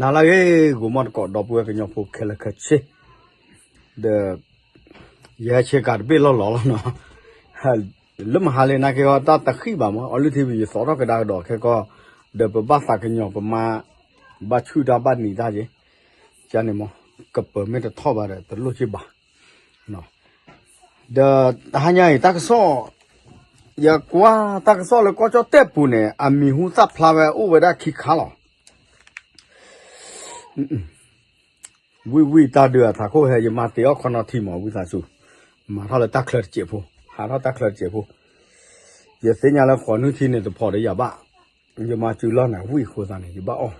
နၤလၢအဂ့ၤ ဂီၤမီၢ်တကိး ဒီပုၢ်ဝဲၢ်ကညီဖိခဲလၢာ်ခဲဆ့, ဒီး ယဟဲဆ့ကၤတဘ့ၣ်လီၢ်လီၢ်လီၤနီၤ, လၢမဟါလံနာ်က့ၤဃီ တၢ်တဃံၣ်ဘၣ်မး အီလုၢ်ထံဘံယသီထီၣ်ကဒါကဒီးခဲကီၢ်, ဒီးပဘၣ်သးကညီၤပမါ, ဘၣ်ဆူၣ်တၢ်ဘၣ်နံၤတၢ်က့ၤ, ကန့ၣ်မး, ကပၢၤမ့ၢ်တထီၣ်ဘၣ်ဒီး တလိၣ်က့ၤဘၣ် ဒီးတဟါညါအံၤ တၢ်ကစီၣ်, ယကွၢ်တၢ်ကစီၣ်လၢကီၢ်ကၠီၣ်တဲၣ်ပူၤန့ၣ် အမံၤဟူသၣ်ဖျါဝဲအိၣ်ဝဲဒၣ်ခံခါလီၤ. ဝံၣ်ဝံၣ်တၢ်ဒုးအထးခိၣ်ဟဲ ယမၤတ့ၢ်အီၣ်ခီနီၤထံမး ဝံသးစူၤ, မၤထီၣ်လၢတၢ်ချၢတစဲးဖိ, ဟးထီၣ်တၢ်ချၢတစဲးဖိ, ယသ့ၣ်ညါလၢဃိးနုၢ်ထံန့ၣ်တဖီးဒီးယၤဘၣ်, ယမၤစၢၤလီၤနၤဝံၣ်အဃိသတးန့ၣ် ယဘၣ်အီၣ်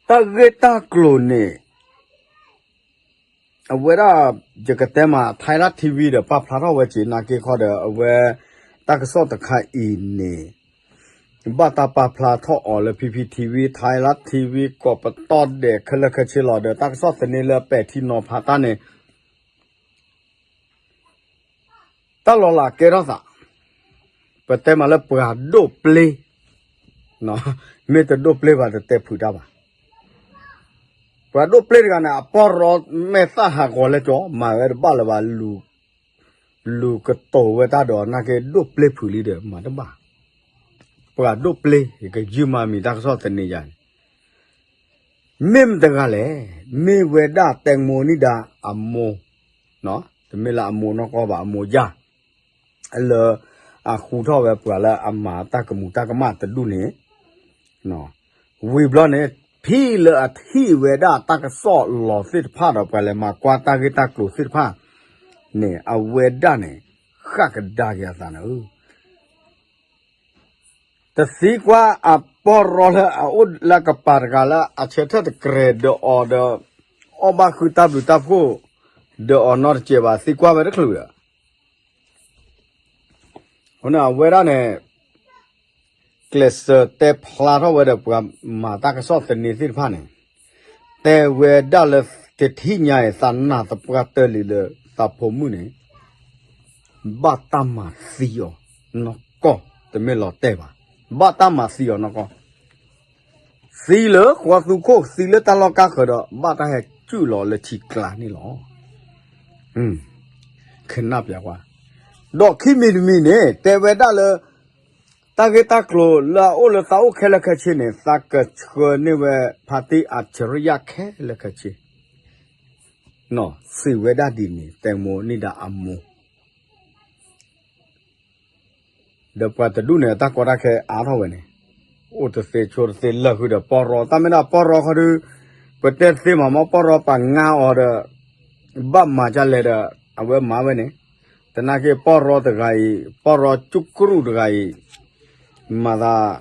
တၢ်ဂ့ၢ်တၢ်ကျိၤန့ၣ်, အဝဲဒၣ်, ယကတဲမး Thai Lat TV ဒီးပာ်ဖျါထီၣ်ဝဲက့ၤနာ်က့ၤခီဒီး အဝဲ, တၢ်ကစီၣ်တခါအံၤန့ၣ်, ဘၣ်တၢ်ပာ်ဖျါထီၣ်အီၤလၢ ဖံဖံ TV, Thai Lat TV ကိးပတီၢ်ဒဲးခဲလၢာ်ခဲဆ့လီၤဒီး တၢ်ကစီၣ်သန့လၢပဲာ်ထံနီၤဖးတၢ်န့ၣ် တၢ်လီၤလးကဲထီၣ်သး, ပတဲမးလၢပှၤဒိၣ်ပျ့ၤ, မ့ၢ်တဒိၣ်ပျ့ၤဘၣ်တတဲဖုးတၢ်ဘၣ်, ပှၤဒိၣ်ပျ့ၤတဂၤန့ၣ် အပီၢ်ရီမဲာ်သၣ်ဟးဂီၤလဲကၠီ မၤဝဲတဘၣ်လၢၤဘၣ်, လူၤကတိၤဝဲတၢ်ဒီးနာ်က့ၤဒိၣ်ပျ့ၤဖုးလံဒီးမၤတဘၣ်, ပှၤဒိၣ်ပျ့ၤ ယကယုၢ်မၤမံၤတၢ်ကစီၣ်သန့ယၤန့ၣ် မ့ၢ်မတၤတဂၤလဲၣ်, မ့ၢ်ဝဲဒၣ် แตงโม န့ၣ်ဒၣ်အမိၢ်, တမ့ၢ်လၢအမိၢ်နီၢ်ကီၢ်ဘၣ် အမိၢ်ယၢ်, လၢအဃူထီၣ်ဝဲပှၤလၢအမၤတၢ်ကမူၤတၢ်ကမၣ်တဒူၣ်န့ၣ်, ဝံၤဘျီန့ၣ် ဖဲလၢအထံၣ်ဝဲဒၣ်တၢ်ကစီၣ်လီၤသ့ၣ်တဖၣ်ဒီး ပှၤလဲၤမၤကွၢ်တၢ်ဂ့ၢ်တၢ်ကျိၤသ့ၣ်တဖၣ်န့ၣ် အဝဲဒၣ်န့ၣ် ဃၣ်ကဒါက့ၤအသးန့ၣ် တသံကွၢ်အပီၢ်ရီလၢအအိၣ်လၢကပၤတဂၤလၢအဆၢထၢၣ်တကြဲးဒီးအီၤဒီး အီၣ်ဘၣ်ဃုတၢ်ဘျုးတၢ်ဖှိၣ် ဒီးအီၤနီတစဲးဘၣ် သံကွၢ်ဝဲတချုးဒီး အဃိန့ၣ် အဝဲဒၣ်န့ၣ် ကျဲးစၢးတဲဖျါထီၣ်ဝဲဒီးပှၤမၤတၢ်ကစီၣ်သန့သ့ၣ်တဖၣ်န့ၣ် တဲဝဲဒၣ်လၢ တထံၣ်ညါအံၤ သးနာ်သပှၢ်တၢၢ်လံလၢသးဖိမုၣ်န့ၣ် ဘၣ်တၢ်မၤသံအီၤနီၢ်ကီၢ် တမ့ၢ်လီၤတဲာ်ဘၣ်, ဘၣ်တၢ်မၤသံအီၤနီၢ်ကီၢ်, သံလၢဃီသူခိၣ် သံလၢတၢ်လီၢ်ကါဃၢၤဒီး ဘၣ်တၢ်ဟဲစုၣ်လီၤလၢထံကျါန့ၣ်လီၤ. ခဲနၢ်ပျးကွၢ်, ဒီးခံမံၤတမံၤန့ၣ် တဲဝဲဒၣ်လၢ တၢ်ဂ့ၢ်တၢ်ကျိၤလၢအအိၣ်လၢသးအိၣ်ခဲလၢာ်ခဲဆ့န့ၣ် သးကဆှၢန့ၢ်ဝဲ ဖါတံၢ်အၣ်ဆရံယါခဲလၢာ်ခဲဆ့ စံးဝဲဒၣ်ဒ်န့ၣ် တဲမိၢ်န့ၢ်ဒၣ်အမိၢ် ဒီးပှၤတဒူၣ်န့ၣ် အတၢ်ကီတၢ်ခဲအါထီၣ်ဝဲန့ၣ် အိၣ်တသ့ဆိတသ့လၢာ်ဃုာ်ဒီးပီၢ်ရီ တၢ်မ့ၢ်ဒၣ်ပီၢ်ရီခီဒု ပတဲတသ့မး မ့ၢ်ပီၢ်ရီပှၤငါအီၤဒီး ဘၣ်မၤဒ်လဲၣ်ဒီး အဝဲမၤဝဲန့ၣ် သနာ်က့ပီၢ်ရီတဂၤအံၤ ပီၢ်ရီကၠူကရူၢ်တဂၤအံၤ မၤသး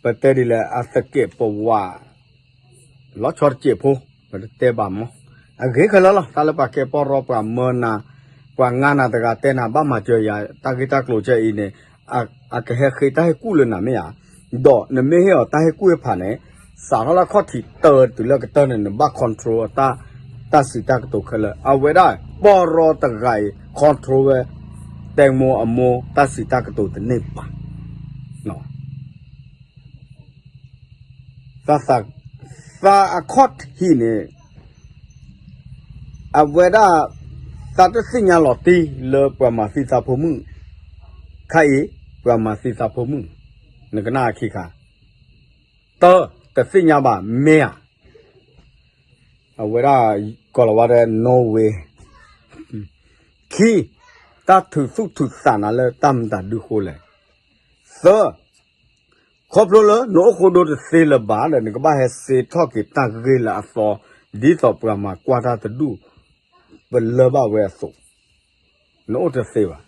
ပတဲဒ်လဲၣ် အသကဲးပဝး လီၤဆီတစဲးဖိ ပတတဲဘၣ်မး အဂ့ၤခဲလၢာ်လီၤ တၢ်လၢပှၤကဲပီၢ်ရီပှၤမၢနၤ ပှၤငါနၤတဂၤတဲနၤ ဘၣ်မၤစၢၤယၤ တၢ်ဂ့ၢ်တၢ်ကျိၤကဲအံၤန့ၣ် အကဟဲဃ့တၢ်ဟ့ၣ်ကူၣ်လၢနၤမ့ၢ်ဧါ, ဒီးနမ့ၢ်ဟ့ၣ်အီၤတၢ်ဟ့ၣ်ကူၣ်ဟ့ၣ်ဖးန့ၣ် စးထီၣ်လၢခီၣ်ထံးတၢတုၤလၢကတၢၢ်န့ၣ် နဘၣ် control အတၢ် တၢ်စံးတၢ်ကတိၤခဲလၢာ် အဝဲဒၣ်ပီၢ်ရီတဂၤအံၤ control ဝဲ တဲမိၢ်အမိၢ်တၢ်စံးတၢ်ကတိၤတန့ၢ်ဘၣ် သးအခီၣ်ထံးန့ၣ် အဝဲဒၣ် သးတသ့ၣ်ညါလီၤတံၢ်လၢပှၤမၤသံသးဖိမုၣ် ခါအံၤ ပှၤမၤသံသးဖိမုၣ် နကနၣ်အခံခါ တၢ တသ့ၣ်ညါဘၣ်မ့ၢ်ဧါ အဝဲဒၣ် ကီၤလၤဝါတဲ no way ခံ တၢ်ထုးသူၣ်ထုးသးနၤလၢတၢ်မတၤဒုဃိလဲၣ် သၢ ခီဖျိလၢနအိၣ်ဃိဒိတသ့လၢၤဘၣ်ဒီး နကဘၣ်ဟဲစ့ထီၣ်က့ၤတၢ်ဂ့ၢ်လၢအသီ ဒ်သိးပှၤမၤကွၢ်တၢ်တဒူၣ် ပလၢဘၣ်ဝဲအသိး နအိၣ်တသ့ဘၣ်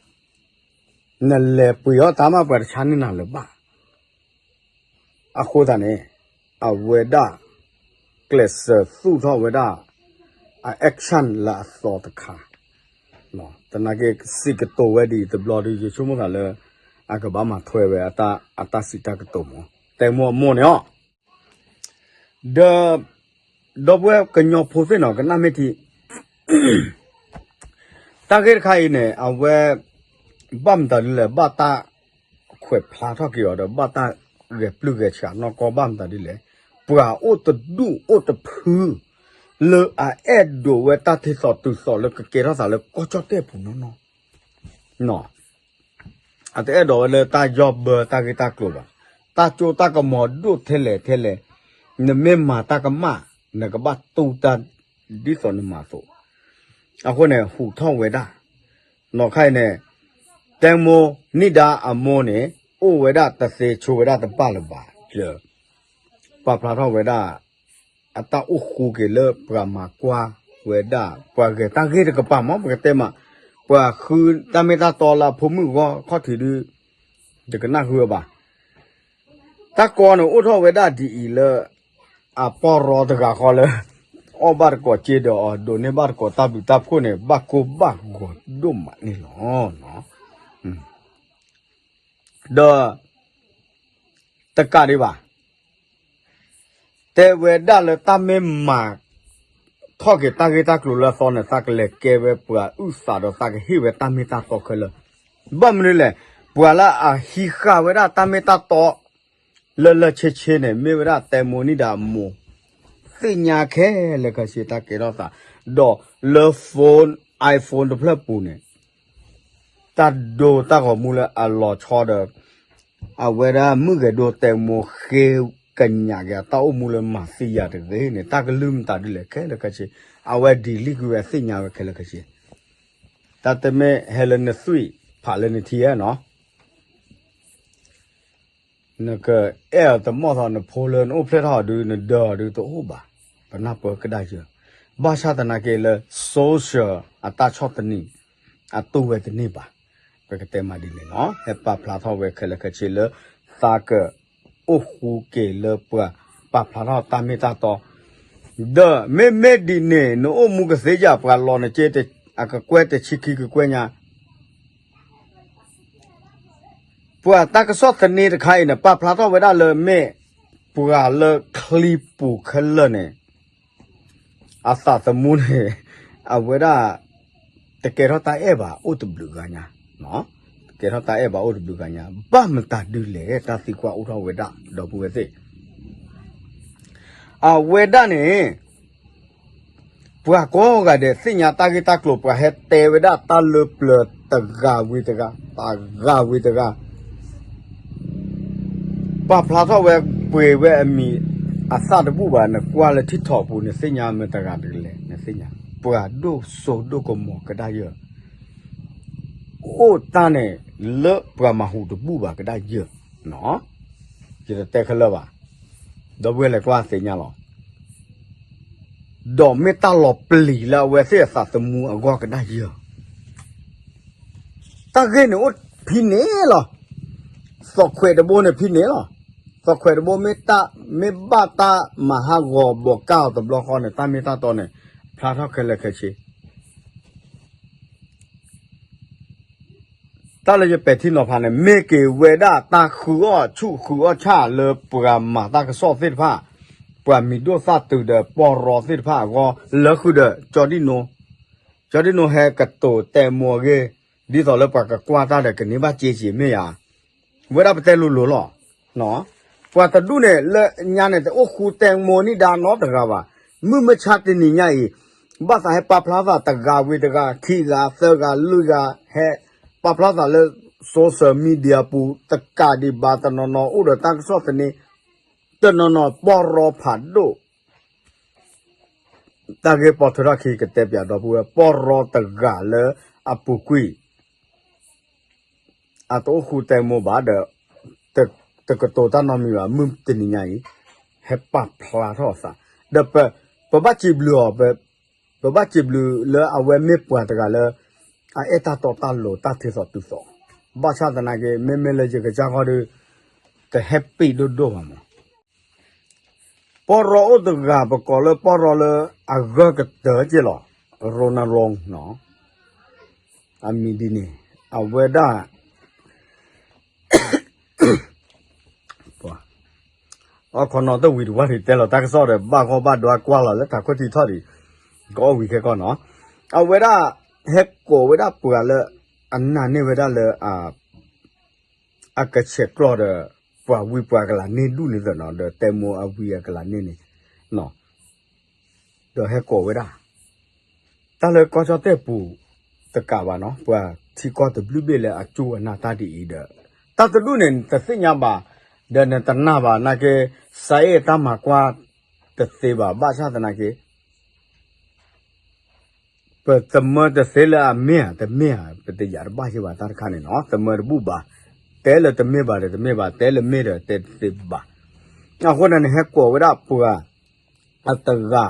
နလဲၤပှ့ၤအီၣ်တၢ်မးပှၤတဆါန့ၢ်နၤလၢၤဘၣ် အဃိသတးန့ၣ် အဝဲဒၣ် ကျဲးစၢးသူၣ်ထီၣ်ဝဲဒၣ် အ action လၢအသီတခါ သနာ်က့စံးကတိၤဝဲဒ်အံၤတဘျီဒု ယဆိကမိၣ်သးလၢ အကဘၣ်မၤထွဲဝဲ အတၢ်စံးတၢ်ကတိၤမး တဲမိၢ်အမိၢ်န့ၣ်အီၤ ဒီး ဒီပုၢ်ဝဲၢ်ကညီဖိသ့ၣ်နီၤ ကနၣ်မ့ၢ်ထံ တၢ်ဂ့ၢ်တခါအံၤန့ၣ် အဝဲ ဘၣ်မတၤဒ်လဲၣ် ဘၣ်တၢ် ဘၣ်တၢ်ခွဲးဖျါထီၣ်က့ၤအီၤဒီး ဘၣ်တၢ်ဂဲၤပျုၢ်ဂဲၤဆှးနီၢ်ကီၢ်ဘၣ်မတၤဒ်လဲၣ်, ပှၤအိၣ်တဒူၣ်အိၣ်တဖု လၢအအဲၣ်ဒိးဝဲတၢ်ထံသီတုၤသီလၢကကဲထီၣ်သးလၢကီၢ်ကၠီၣ်တဲၣ်ပူၤနီၢ်နီၢ် အတအဲၣ်ဒိးဝဲလၢတၢ်ယီၢ်ဘၢတၢ်ဂ့ၢ်တၢ်ကျိၤဘၣ်. တၢ်ကၠိတၢ်ကမီၤဒိၣ်ထဲလဲၣ်ထဲလဲၣ်, နမ့ၢ်မၤတၢ်ကမၣ် နကဘၣ်တူၢ်တၢ်ဒ်သိးနမၤအသိး. အဃိန့ၣ် ဟူးထီၣ်ဝဲဒၣ် နီၢ်ခါအံၤန့ၣ် တဲမိၢ်နံၣ်ဒါအမိၢ်န့ၣ် အိၣ်ဝဲဒၣ်တသ့ဆိဝဲဒၣ်တဘၣ်လၢၤဘၣ်, ပာ်ဖျါထီၣ်ဝဲဒၣ် အတၢ်အိၣ်ဃူက့ၤလၢပှၤမၤကွၢ်ဝဲဒၣ် ပှၤဂဲၤတၢ်ဂ့ၢ်တကပၤမ့ၢ် ပကတဲမး, ပှၤဃုတၢ်မ့ၢ်တၢ်တီလၢအဖိမုၣ်ဂီၢ်ခီၣ်ထံးဒု တကနၣ်ဃုဝဲဘၣ်. တၢ်ကီန့ၣ်အိၣ်ထီၣ်ဝဲဒၣ်ဒ်အံၤလၢ အပီၢ်ရီတဂၤဃီလၢ အီၣ်ဘၣ်တကိးစ့ဒီးအီၤ ဒိးန့ၢ်ဘၣ်တကိးတၢ်ဘျုးတၢ်ဖှိၣ်န့ၣ် ဘၣ်ကိၢ်ဘၣ်ဂီၤဒိၣ်မးန့ၣ်လီၤ. ဒီး တကးဒံးဘၣ် တဲဝဲဒၣ်လၢတၢ်မ့ၢ်မၤ ထီၣ်က့ၤတၢ်ဂ့ၢ်တၢ်ကျိၤလၢအသီန့ၣ် သးကလဲၤကဲဝဲပှၤအုၣ်သးဒီးသးကဟ့ၣ်ဝဲတၢ်မ့ၢ်တၢ်တီခဲလၢာ်. ဘၣ်မနုၤလဲၣ်, ပှၤလၢအဟံးဃာ်ဝဲဒၣ်တၢ်မ့ၢ်တၢ်တီ လၢလၢဆ့ဆ့န့ၣ် မ့ၢ်ဝဲဒၣ်တဲမိၢ်နံၣ်ဒါအမိၢ် သ့ၣ်ညါခဲလၢာ်ခဲဆ့တၢ်ကဲထီၣ်သး, ဒီးလၢ phone, iPhone တဖျၢၣ်ပူၤန့ၣ် တၢ်ဒိတၢ်ဂီၤမူလၢအလီၤဆီဒီး အဝဲဒၣ်မုၣ်ဂဲၤဒိတဲမိၢ်ဃ့ကညးက့ၤအတၢ်အိၣ်မူလၢမၤသံယၤတဂ့ၤန့ၣ် တၢ်ကလုၢ်မတၤဒ်လဲၣ်ခဲလၢာ်ခဲဆ့, အဝဲ delete ကွံာ်ဝဲသ့ၣ်ညါဝဲခဲလၢာ်ခဲဆ့, တၢ်တမ့ၢ်ဟဲလၢနသွံၣ်ဖးလၢနထံဧါနီၤ နကအဲၣ်အီၤတမီၢ်သီ နဖိလၢနအိၣ်ဖျဲၣ်ထီၣ်အီၤဒု နဒၢအီၤဒုတအိၣ်ဘၣ်, ပနၢ်ပၢၢ်ကဒါယၢ်, ဘၣ်ဆၣ်သနာ်က့လၢ social အတၢ်ဆီၣ်သနံး အတူၢ်ဝဲတန့ၢ်ဘၣ်, ပကတဲမးဒ်န့ၣ်လီၤ. ဟဲပာ်ဖျါထီၣ်ဝဲခဲလၢာ်ခဲဆ့လၢ သးကအိၣ်ဃူက့ၤလၢပှၤပာ်ဖျါထီၣ်တၢ်မ့ၢ်တၢ်တီ, ဒီးမ့မ့ၢ်ဒ်န့ၣ် နအိၣ်မူကသ့ယၤ ပှၤလီၤနက့ အကကွဲၢ်တဆံခံကကွဲၢ်ညါ ပှၤတၢ်ကစီၣ်သန့တခါအံၤန့ၣ် ပာ်ဖျါထီၣ်ဝဲဒၣ်လၢမ့ၢ်ပှၤလၢချံပူၤခဲလၢာ်န့ၣ် အသးသမူန့ၣ် အဝဲဒၣ် တကဲထီၣ်တၢ်အဲၣ်ဘၣ်အိၣ်တဘျုးဂၤညါ, တကဲထီၣ်တၢ်အဲၣ်ဘၣ်အိၣ်တဘျုးဂၤညါ ဘၣ်မတၤဒုလဲၣ် တၢ်သံကွၢ်အိၣ်ထီၣ်ဝဲဒၣ် ဒီပုၢ်ဝဲၢ်သ့ၣ် အဝဲဒၣ်န့ၣ် ပှၤကိးဂၤဒဲးသ့ၣ်ညါတၢ်ဂ့ၢ်တၢ်ကျိၤ ပှၤဟဲတဲဝဲဒၣ်တၢ်လၢပျၢၤတဂၤဝံၤတဂၤ, တဂၤဝံၤတဂၤ, ပာ်ဖျါထီၣ်ဝဲပှ့ၤဝဲအမံၤအသၣ်တဘူၣ်ဘၣ်, နကွၢ်လၢထံထီၣ်ပူၤန့ၣ်သ့ၣ်ညါမ့ၢ်တဂၤတကလဲၣ် နသ့ၣ်ညါ, ပှၤဒိၣ်စိဒိၣ်ကမီၤကဒါယၢ် အိၣ်တၢ်န့ၣ် လၢပှၤမၤဟူးတဘူၣ်ဘၣ်ကဒါယၢ်နီၤ, ယတတဲခဲလၢာ်ဘၣ်, ဒီပုၢ်ဝဲၢ်လဲၤကွၢ်သ့ၣ်ညါလီၤ. ဒီးမ့ၢ်တၢ်လီၤပျံၤလၢအဝဲသ့ၣ်အသးသမူအဂီၢ်ကဒါယၢ် တၢ်ဂ့ၢ်န့ၣ်အိၣ်ဖဲန့ၣ်လီၤ. သီၣ်ခွဲးတဘိန့ၣ်ဖဲန့ၣ်လီၤ. သီၣ်ခွဲးတဘိမ့ၢ်တၢ် မ့ၢ်ဘၣ်တၢ်မၤဟးဂီၤဘိးကၢ်အီၤတဘျီဃီန့ၣ် တၢ်မ့ၢ်တၢ်တီန့ၣ် ဖျါထီၣ်ခဲလၢာ်ခဲဆ့ တၢ်လၢယပဲာ်ထံနီၤဖးန့ၣ် မ့ၢ်က့ၤဝဲဒၣ်တၢ်ဃုအီၣ်ဆူၣ်ဃုအီၣ်ဆၣ်လၢပှၤမၤတၢ်ကစီၣ်သ့ၣ်တဖၣ်, ပှၤမံၤဒိၣ်သၣ်တုၤဒီးပီၢ်ရီသ့ၣ်တဖၣ်အဂီၢ် လၢဃုာ်ဒီး ကၠီဒံၣ်နိ, ကၠီဒံၣ်နိဟဲကတိၤတဲမိၢ်အဂ့ၢ် ဒ်သိးလၢပှၤကကွၢ်တၢ်ဒီးကန့ၢ်ဘၣ်စ့စ့မ့ၢ်ဧါ. ဝဲဒၣ်ပတဲလိၤလိၤလီၤ. ပှၤတဒူၣ်န့ၣ် လၢညါန့ၣ် တအိၣ်ဃူတဲမိၢ်နံၣ်ဒါနီတဂၤဘၣ်. မုၢ်မဆါတနံၤညါအံၤ ဘၣ်သးဟဲပာ်ဖျါသးတဂၤဝံၤတဂၤ ခံဂၤသၢဂၤလွံၢ်ဂၤ ဟဲပာ်ဖျါသးလၢ social media ပူၤ တကးဒံးဘၣ် တနီၤနီၤအိၣ်ဒီးတၢ်ကစီၣ်သန့, တနီၤနီၤပီၢ်ရီဖးဒိၣ် တၢ်ဂ့ၢ်ပိာ်ထွဲထီၣ်ခံကတဲပၠးဒီပုၢ်ဝဲၢ် ပီၢ်ရီတဂၤလၢအပူၤကွံာ် အတအိၣ်ဃူတဲမိၢ်ဘၣ်ဒီး တကတိၤတၢ်နီတမံၤဘၣ် မုၢ်တနံၤညါအံၤ ဟဲပာ်ဖျါထီၣ်အသး ဒီးပဘၣ်စံးဘျုးအီၤ ပဘၣ်စံးဘျုးလၢအဝဲမ့ၢ်ပှၤတဂၤလၢ အအဲၣ်တၢ်တီတၢ်လိၤတၢ်ထံသိးတုၤသိး, ဘၣ်ဆၣ်သနာ်က့ မ့မ့ၢ်လၢယကစၢ်ခီဒီး တဟဲပ့ၤဒိၣ်ဒိၣ်ဘၣ်မး ပီၢ်ရီအိၣ်တဂၤ ပကိးလၢပီၢ်ရီလၢအဂၢၢ်ကတၢၢ်က့လီၤ, ရိနရိနီၤ, အမံၤဒ်န့ၣ် အဝဲဒၣ် အခီနီတဝံၤတဝၢ်ဒံးတဲလီၤတၢ်ကစီၣ်ဒီး ဘၣ်ဂီၢ်ဘၣ်ဒွါကွၢ်လီၤလၢတၢ်ခိၣ်ထံထီၣ်ဒံး ကအီၣ်ဝံၤခဲကီၢ်နီၤ, အဝဲဒၣ်ဟဲကိးဝဲဒၣ်ပှၤလၢ အနာ်န့ၢ်ဝဲဒၣ်လၢ အကဆဲးကျိးဒီး ပှၤဝံပှၤကလၤန့ၢ်ဒူၣ်န့ၣ်သ့ၣ်နီၤ ဒီးတဲမိၢ်အဝံအကလၤန့ၢ်န့ၣ် ဒီးဟဲကိးဝဲဒၣ် တၢ်လၢကီၢ်ကၠီၣ်တဲၣ်ပူၤတကးဘၣ်နီၤ ပှၤထံကီၢ်တဘျုးဘ့ၣ်လၢအကၠူအနၢ်တၢ်ဒ်အံၤဒီး တၢ်တဒူၣ်န့ၣ် တသ့ၣ်ညါဘၣ် ဒီးနတနာ်ဘၣ်နာ်က့ စးအ့ၣ်တၢ်မၤကွၢ်တသ့ဘၣ် ဘၣ်ဆၣ်သနာ်က့ ပသမၢတသ့လၢအမ့ၢ်ဧါ တမ့ၢ်ဧါ ပတယာ်တဘၣ်က့ဘၣ်တၢ်တခါန့ၣ်နီၤ သမၢတဘူၣ်ဘၣ် တဲလၢတမ့ၢ်ဘၣ်ဒီးတမ့ၢ်ဘၣ် တဲလၢမ့ၢ်ဒီးတဲတသ့ဘၣ်. အဃိန့ၣ်န့ၣ် ဟဲကိးဝဲဒၣ်ပှၤ အတဂၤ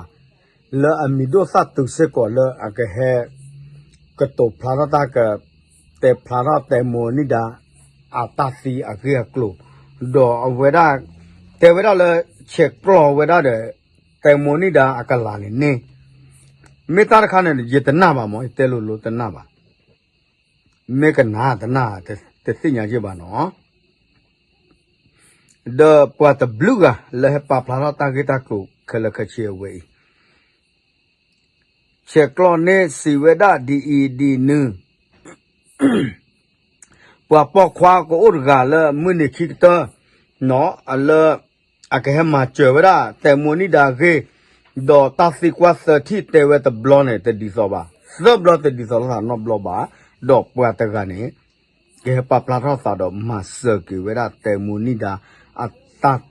လၢအမံၤဒိၣ်သၣ်သူစ့ၢ်ကီးလၢအကဟဲ ကတိၤဖျါထီၣ်တၢ်က တဲဖျါထီၣ်တဲမိၢ်နံၣ်ဒါ အတၢ်သံအဂ့ၢ်အကျိၤ ဒီးအဝဲဒၣ် တဲဝဲဒၣ်လၢ ဆဲးကျိးဝဲဒၣ်ဒီး တဲမိၢ်နံၣ်ဒါအကလၤန့ၣ်န့ၣ် မ့ၢ်တၢ်တခါန့ၣ် ယတနာ်ဘၣ်မး ယတဲလိၤလိၤတနာ်ဘၣ် မ့ၢ်ကနၣ်တနာ် တသ့ၣ်ညါက့ဘၣ်နီၤ ဒီးပှၤတဘျုးဂၤလၢဟဲပာ်ဖျါထီၣ်တၢ်ဂ့ၢ်တၢ်ကျိၤခဲလၢာ်ခဲဆ့အဝဲအံၤ ဆဲးကျိးန့ၢ်စံးဝဲဒၣ်ဒ်အံၤဒ်နုၤ ပှၤပိာ်ခွါကအိၣ်တဂၤလၢမုၢ်နံၤခံကတၢၢ် နီၤ အလၢ အကဟဲမၤစၢၤဝဲဒၣ် တဲမိၢ်နံၣ်ဒါအဂ့ၢ် ဒီးတၢ်သံကွၢ်သၢထံၣ်တဲဝဲတဘျီန့ၣ် တဒ်သိးဘၣ် သၢဘျီတဒ်သိးလိာ်သးနီတဘျီဘၣ် ဒီးပှၤတဂၤန့ၣ် ကဟဲပာ်ဖျါထီၣ်သးဒီးမၤစၢၤက့ၤဝဲဒၣ် တဲမိၢ်နံၣ်ဒါ အတၢ်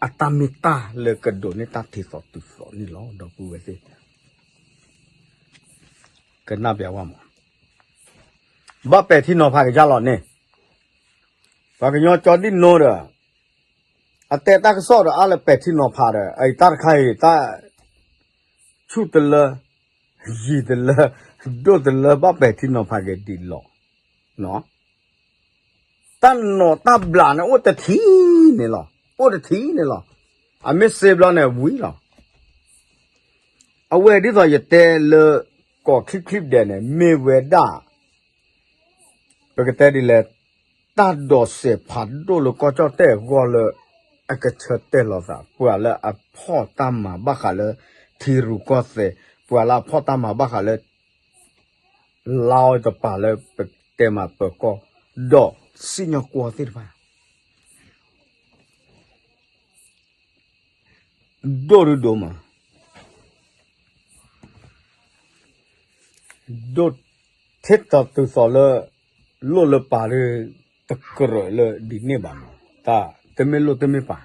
အတၢ်မ့ၢ်တၢ်လၢကဒိးန့ၢ်တၢ်ထံးသီတုၤသီန့ၣ်လီၤ ဒီပုၢ်ဝဲၢ်သ့ၣ် ကနၣ်ပျးဝဲမး ဘၣ်ပဲာ်ထံနီၤဖးကစၢ်လီၤန့ၣ် ပှၤကညီကၠီဒံၣ်နိဒီး အတဲတၢ်ကစီၣ်ဒီးအါလၢပဲာ်ထံနီၤဖးဒီး အအံၤတၢ်တခါအံၤ တၢ်ဆူၣ်တလၢ ယံၤတလၢ ဒိၣ်တလၢ ဘၣ်ပဲာ်ထံနီၤဖးက့ၤဒံးလီၤ တၢ်နီၣ်တၢ်ဘျးန့ၣ် အိၣ်တထံၣ်န့ၣ်လီၤ အိၣ်တထံၣ်န့ၣ်လီၤ အမ့ၢ်စ့ဘျီန့ၣ်ဝံၤလီၤ အဝဲဒ်သိးယတဲလၢ ကိးချံချံဒဲးန့ၣ် မ့ၢ်ဝဲဒၣ် ပကတဲဒ်လဲၣ် တၢ်ဒိးစဲးဖးဒိၣ်လၢကီၢ်ကၠီၣ်တဲၣ်အဂီၢ်လၢ အကဆၢတဲာ်လီၤသး ပှၤလၢအဖီၣ်တၢ်မၤဘၣ်ဃးလၢ ထံရူၢ်ကီၢ်သဲး ပှၤလၢအဖီၣ်တၢ်မၤဘၣ်ဃးလၢ လါအီတပၤလၢပတဲမၤပၢၤကီၢ် ဒီးစံၣ်ညီၣ်ကွီၢ်သ့ၣ်တဖၣ် ဒိၣ်ဒိၣ်ဒိၣ်မး ဒိၣ်ထဲတတုၤသိးလၢ လိၣ်လၢပာ်ဒီး တကြၢးလၢဒ်န့ၣ်ဘၣ်မး တၢ်တမ့ၢ်လိၣ်တမ့ၢ်ပာ်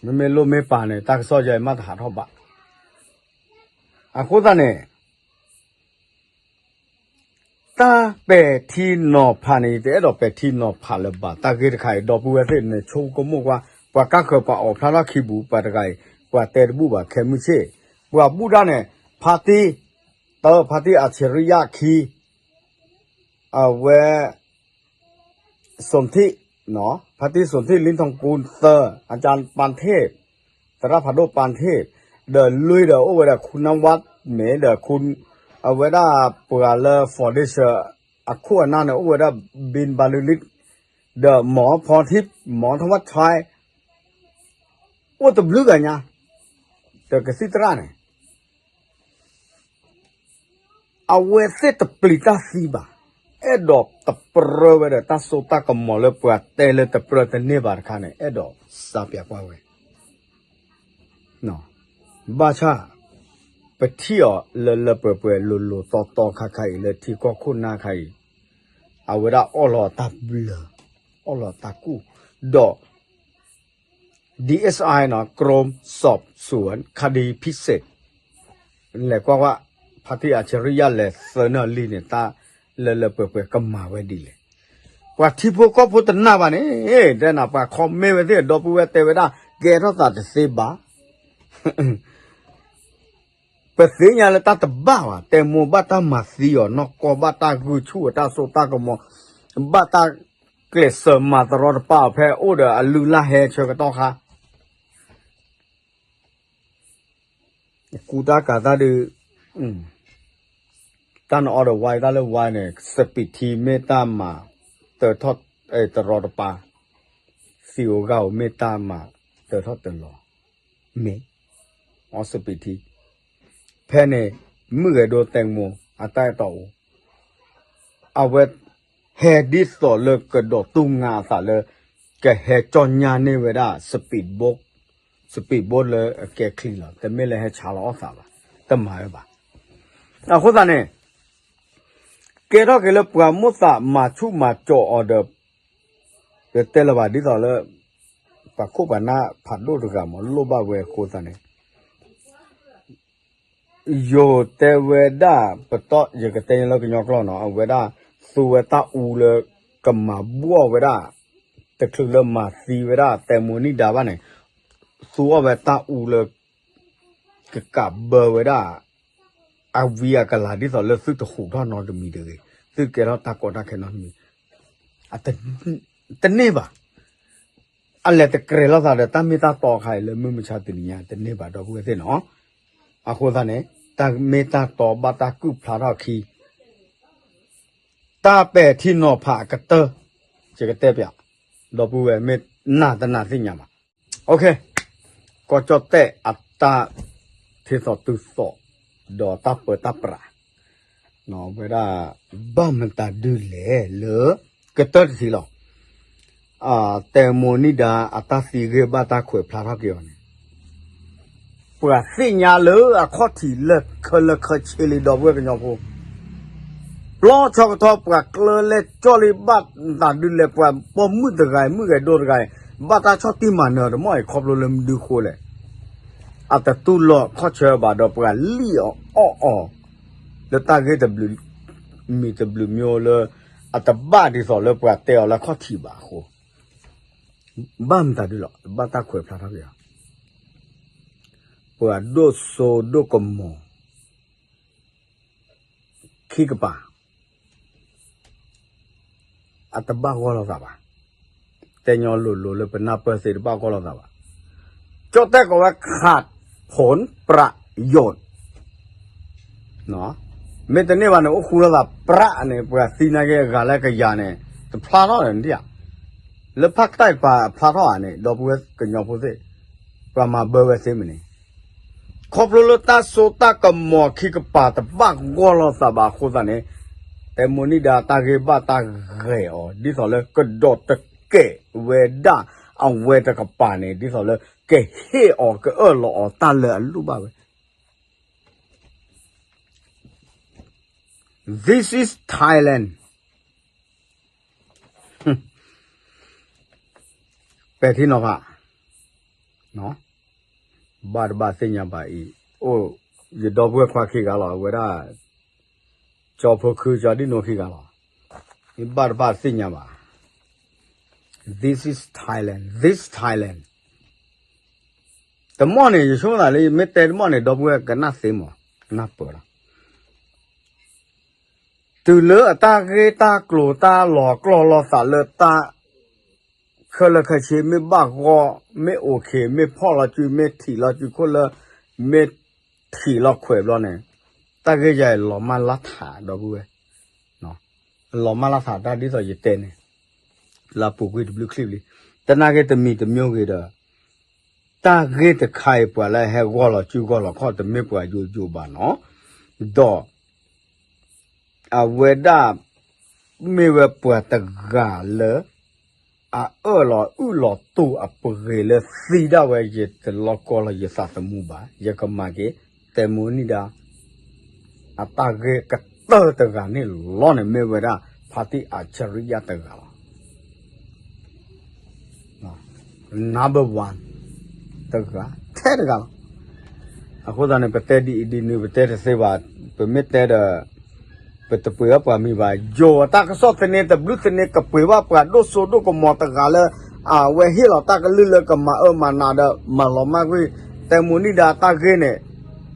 မ့မ့ၢ်လိၣ်မ့ၢ်ပာ်န့ၣ် တၢ်ကစီၣ်ယဲမ့ၢ်တဟးထီၣ်ဘၣ် အဃိသတးန့ၣ် တၢ်ပဲာ်ထံနီၤဖးန့ၣ် ယတအဲၣ်ဒိးပဲာ်ထံနီၤဖးလၢၤဘၣ် တၢ်ဂ့ၢ်တခါအံၤ ဒီပုၢ်ဝဲၢ်သ့ၣ်န့ၣ် ဆိကမိၣ်ကွၢ် ပှၤကၢ်ဃၢၤပှၤအိးဖျါထီၣ်ခံပူၤ ပှၤတဂၤအံၤ ပှၤတဲတဘူၣ်ဘၣ်ခဲမုၢ်ဆ့ၣ် ပှၤဘူၣ်တၢ်န့ၣ် ဖါတံၢ် တၢ ဖါတံၢ်အဆံရံယၣ်ခံ အဝဲ สนธิ ဖါတံၢ် สนธิ ลิ้นทองกุล သၢ อาจารย์ปานเทพ သရၣ်ဖးဒိၣ် ပၢ်ထ့ၣ် ဒီးလွံၢ်ဒီးအိၣ်ဝဲဒၣ် ခူနဝၣ် မ့ၢ်ဒီး ခူ အဝဲဒၣ်ပှၤလၢ foundation အခိၣ်အနၢ်န့ၣ် အိၣ်ဝဲဒၣ် บินบรรลือฤทธิ์ ဒီး หมอพรทิพย์ หมอธวัชชัย အိၣ်တဘျုးဂၤညါ ဒီးကသံၣ်သရၣ်န့ၣ် အဝဲသ့ၣ်တပျံၤတၢ်သံဘၣ်, အဲၣ်ဒိးတပြၢဝဲဒီးတၢ်စိတၢ်ကမီၤလၢပှၤတဲလၢတပြၢတန့ၢ်ဘၣ်တခါန့ၣ် အဲၣ်ဒိးစါပျးကွၢ်ဝဲ, ဘၣ်ဆၣ် ပထံၣ်အီၤလၢလၢပှဲၤပှဲၤလိၤလိၤတီတီခါခါအံၤ လၢထံကီၢ်ခိၣ်နၢ်ခါအံၤ အဝဲဒၣ်အီၣ်လီၤတၢ်ဘျၢ, အီၣ်လီၤတၢ်ကူၣ်, ဒီး DSI နီၤ กรมสอบสวนคดีพิเศษ လဲၤကွၢ်ကွၢ် ဖါတံၢ်အၣ်ဆရံယၣ်လဲၤသၢနၢ်လံန့ၣ် တၢ်လၢလၢပှဲၤပှဲၤကမၤဝဲဒ်လဲၣ်. ပှၤထံဖိကီၢ်ဖိတနာ်ဘၣ်န့ၣ် တဲနၤ ပှၤ comment ဝဲသ့ၣ် ဒီပုၢ်ဝဲၢ်တဲဝဲဒၣ် ကဲထီၣ်သးတသ့ဘၣ် ပသ့ၣ်ညါလၢတၢ်တဘၣ်ဘၣ်, တဲမိၢ်ဘၣ်တၢ်မၤသံအီၤနီၢ်ကီၢ် ဘၣ်တၢ်ဂုာ်ဆူၣ်အတၢ်စိတၢ်ကမီၤ, ဘၣ်တၢ်ကျဲးစၢးမၤတရီတပါအီၤဖဲအိၣ်ဒီးအလုၢ်အလၢ်ဟဲဆၢကတီၢ်ခါ ကူတၢ်ကၤတၢ်ဒုး, တၢ်နအီဒီးဝါ တၢ်လၢဝါန့ၣ် စပံးထံမ့ၢ်တၢ်မၤ တၢထီၣ်တရီတပါ, သံးဧိၤဂၤဧိၤမ့ၢ်တၢ်မၤ တၢထီၣ်တလီၤ, မ့ၢ် အီစပံးထံ, ဖဲန့ၣ် မုၣ်ဂဲၤဒိတဲမိၢ် အတၢ်အဲၣ်တီအိၣ်, အဝဲ ဟဲဒ်သိးလၢကဒီးတူၢ်ငါအသးလၢ ကဟဲကၠီၣ်ညါန့ၢ်ဝဲဒၣ် speedboat, speedboat လၢအကဲချံလီၤ. တမ့ၢ်လၢဟဲဆါလီၤအီၣ်သးဘၣ်, တမၤဝဲဘၣ်. အဃိသတးန့ၣ် ကဲထီၣ်က့ၤလၢပှၤမိၣ်သးမၤဆူၣ်မၤစိးအီၤဒီး ပတဲလၢၤဘၣ်ဒ်သိးလၢ ပှၤခိၣ်ပှၤနၢ်ဖးဒိၣ်တဂၤမ့ၢ်လိၣ်ဘၣ်ဝဲအဃိသတးန့ၣ် ယိၤတဲဝဲဒၣ်ပတီၢ် ယကတဲလၢကညီကျိာ်နီၤ အဝဲဒၣ် သူဝဲတၢ်အူလၢ ကမၤဘှီၣ်ဝဲဒၣ် တချုးလၢမၤသံဝဲဒၣ် တဲမိၣ်နံၣ်ဒါဘၣ်န့ၣ် သူအီၣ်ဝဲတၢ်အူလၢ ကကးဘၢဝဲဒၣ် အဝံအကလၤ ဒ်သိးလၢသုတဟူးထီၣ်နီတမံၤတဂ့ၤ, သုကဲထီၣ်တၢ်ကီတၢ်ခဲနီတမံၤ တန့ၢ်ဘၣ်. အလဲၤတကြဲးလိာ်သးဒီးတၢ်မ့ၢ်တၢ်တီအခါအံၤလၢမုၢ်မဆါတနံၤညါ တန့ၢ်ဘၣ် ဒီပုၢ်ဝဲၢ်သ့ၣ်နီၤ. အဃိသတးန့ၣ် တၢ်မ့ၢ်တၢ်တီဘၣ်တၢ်ကုၢ်ဖျါထီၣ်အခံ တၢ်ပဲာ်ထံနီၤဖးအကတၢၢ် ယကတဲပျး ဒီပုၢ်ဝဲၢ်မ့ၢ်နာ်တနာ်သ့ၣ်ညါဘၣ်. ကီၢ်ကၠီၣ်တဲၣ်အတၢ်ထံသီၣ်တုၤသီၣ် ဒီးတၢ်ပၢတၢ်ပြး ဝဲဒၣ် ဘၣ်မတၤဒုလဲၣ်လၢ ကတၢၢ်တထံၣ်လီၤ. တဲမိၣ်နံၣ်ဒါအတၢ်သံဂ့ၢ်ဘၣ်တၢ်ခွဲးဖျါထီၣ်က့ၤအီၤန့ၣ် ပှၤသ့ၣ်ညါလၢအခီၣ်ထံးလၢခဲလၢာ်ခဲဆ့လံ ဒီပုၢ်ဝဲၢ်ကညီဖိ ပျီဆၢကတီၢ်ပှၤကျၢလဲၢ်ကၠီၣ်လံဘၣ်သးဒုလဲၣ် ပှၤပိာ်မုၣ်တဂၤအံၤ မုၣ်ဂဲၤဒိတဂၤအံၤ ဘၣ်တၢ်ဆီၣ်တံၢ်မၤနၢၤတမီၢ်အံၤ ခီဖျိလၢမနုၤဃိလဲၣ်. အတတူၢ်လိာ်ခီၣ်ဆၢဘၣ်ဒီးပှၤလံၣ်အီၤအီၣ်အီၤ လၢတၢ်ဂ့ၢ်တဘျုးမံၤတဘျုးမံၤလၢ အတဘၣ်ဒ်သိးလၢပှၤတဲအီၤလၢခီၣ်ထံးဘၣ်အဃိ ဘၣ်မတၤဒုလီၤ ဘၣ်တၢ်ခွဲးဖျါထီၣ်က့ၤအီၤ ပှၤဒိၣ်စိဒိၣ်ကမီၤ ခံကပၤ အတဘၣ်ဂီၢ်လိာ်သးဘၣ်. တဲညီလိၤလိၤလၢပနၢ်ပၢၢ်သ့တဘၣ်ဂီၢ်လိာ်သးဘၣ်. ကၠီၣ်တဲၣ်ကိးဝဲ ขาดผลประโยชน์ မ့ၢ်တန့ၢ်ဘၣ်န့ၣ် အိၣ်ဃူလိာ်သးပြးန့ၣ် ပှၤသံနာ်က့အဂၤလၢကယၤန့ၣ် တဖျါထီၣ်ဒီးနဒံၣ်ဧါ လၢဖးတၢ်ပာ်ဖျါထီၣ်ဧါန့ၣ် ဒီပုၢ်ဝဲၢ်ကညီဖိသ့ၣ် ပှၤမၤဘၢဝဲသ့မနုၤ ခီဖျိလၢတၢ်စိတၢ်ကမီၤခံကပၤတဘၣ်ဂီၢ်လိာ်သးဘၣ်အဃိသတးန့ၣ် တဲမိၣ်နံၣ်ဒါတၢ်ဂ့ၢ်ဘၣ်တၢ်ဂဲၤအီၤ ဒ်သိးလၢကဒီးတကဲးဝဲဒၣ်အဝဲတကပၤန့ၣ် ဒ်သိးလၢကဟ့ၣ်အီၤကအၢၣ်လီၤအီၤတၢ်လၢအလိၣ်ဘၣ်ဝဲ This is Thailand. ပဲာ်ထံနီၤဖး ဘၣ်တဘၣ်သ့ၣ်ညါဘၣ်အံၤ အိၣ် ယဒီပုၢ်ဝဲၢ်ခွါခံဂၤလီၤ အဝဲဒၣ် ကၠီဖိခုကၠီဒံၣ်နိခံဂၤလီၤ မ့ၢ်ဘၣ်တဘၣ်သ့ၣ်ညါဘၣ် This is Thailand, this Thailand. တမီၢ်န့ၣ် ယဆိကမိၣ်သးလၢ ယမ့ၢ်တဲတမီၢ်န့ၣ် ဒီပုၢ်ဝဲၢ်ကနၣ်သ့မး နၢ်ပၢၢ်လီၤ တုၤလၢအတၢ်ဂ့ၢ်တၢ်ကျိၤတၢ်လီၤကျီၢ်လိာ်သးလၢတၢ် ခဲလၢာ်ခဲဆ့ မ့ၢ်ဘၣ်ဂီၢ် မ့ၢ်အိၣ်ခ့ မ့ၢ်ဖီၣ်လီၤစု မ့ၢ်ထံၣ်လီၤစုခိၣ်လၢ မ့ၢ်ထံၣ်လီၤခွဲးဘျီန့ၣ် တၢ်ဂ့ၢ်ယၤအံၤလီၤမၢ်လၢထး ဒီပုၢ်ဝဲၢ် လီၤမၢ်လၢထးတၢ်ဒ်သိးယတဲန့ၣ် လၢပူၤကွံာ်တဘျုးချံဘျီ တနာ်က့တမံၤတမံၤဂ့ၤဒီး တၢ်ဂ့ၢ်တခါအံၤ ပှၤလၢဟဲဂီၢ်လီၤစုဂီၢ်လီၤခီၣ် တမ့ၢ်ပှၤယိယိဘၣ်နီၤ ဒီး အဝဲဒၣ် မ့ၢ်ဝဲပှၤတဂၤလၢ အအၢၣ်လီၤအုၣ်လီၤတူာ်အပှ့ၤလၢသံဒၣ်ဝဲ ယတလီၤကီလီၤယသးသမူဘၣ် ယကမၤက့ၤ တဲမိၣ်နံၣ်ဒါ အတၢ်ဂ့ၢ်ကတၢၢ်တဂၤန့ၣ်လီၤန့ၣ် မ့ၢ်ဝဲဒၣ် ဖါတံၢ်အၣ်ဆရံယါတဂၤလီၤ number one တဂၤ ထဲတဂၤလီၤ. အဃိသတးန့ၣ် ပတဲဒ်အံၤဒ်နုၤ ပတဲတသ့ဘၣ် ပမ့ၢ်တဲဒီး ပတပှ့ၤဘၣ်ပှၤမံၤဘၣ် ယိၤအတၢ်ကစီၣ်သန့တဘျုးသန့ကပှ့ၤဘၣ်ပှၤဒိၣ်စိဒိၣ်ကမီၤတဂၤလၢ အဝဲဟ့ၣ်လီၤတၢ်ကလုၢ်လၢကမၤအၢမၤနးဒီး မၤလီၤမၢ်ကွံာ် တဲမိၣ်နံၣ်ဒါတၢ်ဂ့ၢ်န့ၣ်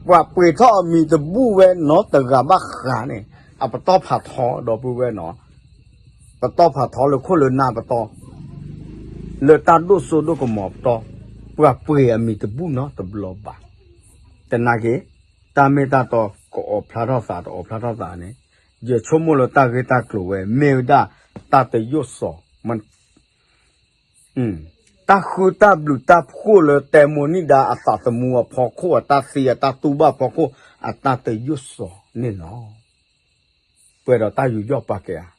ပှၤပှ့ၤထီၣ်အမံၤတဘူၣ်ဝဲနီတဂၤဘၣ်ဃးန့ၣ် အပတီၢ်ဖးထီဒီပုၢ်ဝဲၢ်နီၤ ပတီၢ်ဖးထီလၢခိၣ်လၢနၢ်ပတီၢ် လၢတၢ်ဒိၣ်စိဒိၣ်ကမီၤပတီၢ် ပှၤပှ့ၤအမံၤတဘူၣ်နီတဘျီဘၣ်. တနာ်က့ တၢ်မ့ၢ်တၢ်တီ ကအိးဖျါထီၣ်သး တအိးဖျါထီၣ်သးန့ၣ် ယဆိကမိၣ်လၢတၢ်ဂ့ၢ်တၢ်ကျိၤဝဲ မ့ၢ်ဝဲဒၣ်တၢ်တယိၣ်စီၤ တၢ်ဃုတၢ်ဘျုးတၢ်ဖှိၣ်လၢတဲမိၣ်နံၣ်ဒါအသးသမူအဖီခိၣ် အတၢ်သံအတၢ်တူၢ်ဘၣ်ဖီခိၣ် အတၢ်တယိၣ်စီၤန့ၣ်လီၤ. ပှဲၤဒီးတၢ်ယူးယီၣ်ပာ်ကဲဧါ